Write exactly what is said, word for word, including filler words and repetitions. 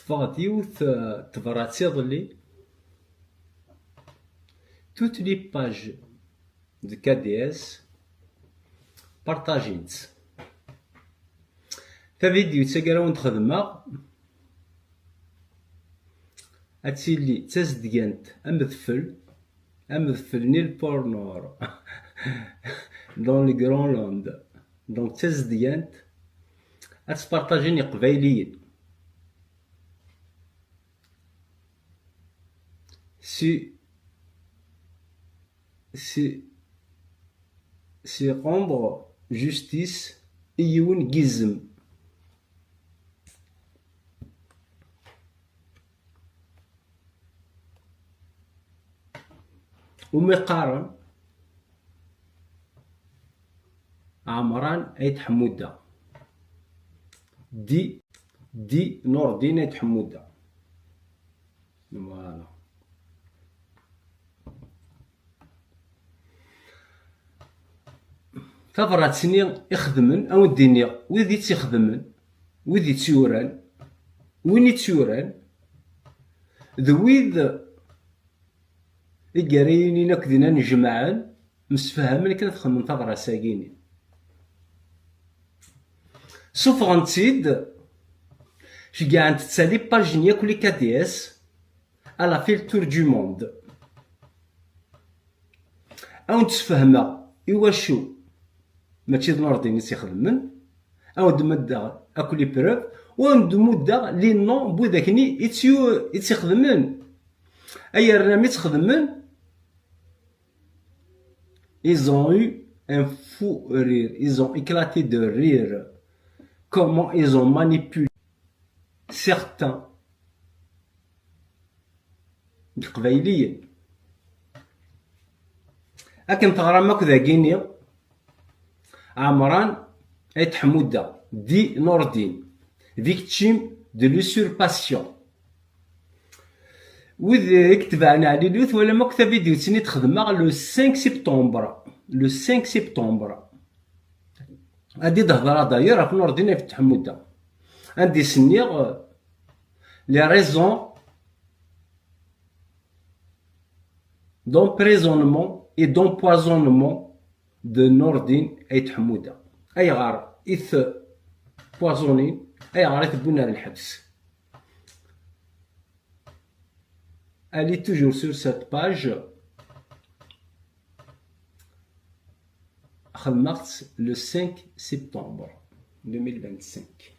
Ṭṭfeɣ-d yiwet, eh, tebrat iḍelli. Toutes les pages de K D S, partagez-tt. Tavidyut-agi ara wen-d-xedmeɣ ad tili d tazedgant am udfel, am udfel-nni n Port Nord dans le Grand Land. Donc d tazedgant ad tt-partajin Iqbayliyen. Si, si, si rendre justice i yiwen n yizem. Umi qqaren Ɛemran Ayt Ḥemmuda. Di, di Nurdin Ayt Ḥemmuda. Voilà. Tabrat-nni ixedmen, ad wen-d-iniɣ, wid i tt-ixedmen, wid i tt-yuran, win i tt-yuran, d wid i yerra yinin akk dinna, jemɛen, msefhamen akken ad xedmen tabrat-agi-nni. Suffɣen-tt-id, ceggɛent-tt à les pages-nni akk, les K D S, elle a fait le tour du monde. Ad wen-d-sfehmeɣ iwacu mačči d Nurdin i tt-ixedmen, ad wen-d-muddeɣ akk les preuves, u ad wen-d-muddeɣ les noms n widak-nni i tt-yu-, i tt-ixedmen. Ay yerna mi tt-xedmen, ils ont eu un fou rire, ils ont éclaté de rire. Comment ils ont manipulé certains n Iqbayliyen. Akken teɣram akk dagini, Ɛemran Ayt Ḥemmuda, dit Nordin, victime de l'usurpation. Wid i itebɛen Ɛli Lut, twalam akk tavidyut-nni i d-xedmeɣ le cinq septembre. Le cinq septembre. Ad d-hedreɣ d'ailleurs ɣef Nurdin Ayt Ḥemmuda. Anda i s-nniɣ, euh, les raisons d'emprisonnement et d'empoisonnement de Nurdin Ayt Ḥemmuda. Ayɣer i t-poisonin, ayɣer i t-wwin ar lḥebs? Allez toujours sur cette page. Xedmeɣ-tt le cinq septembre deux mille vingt-cinq.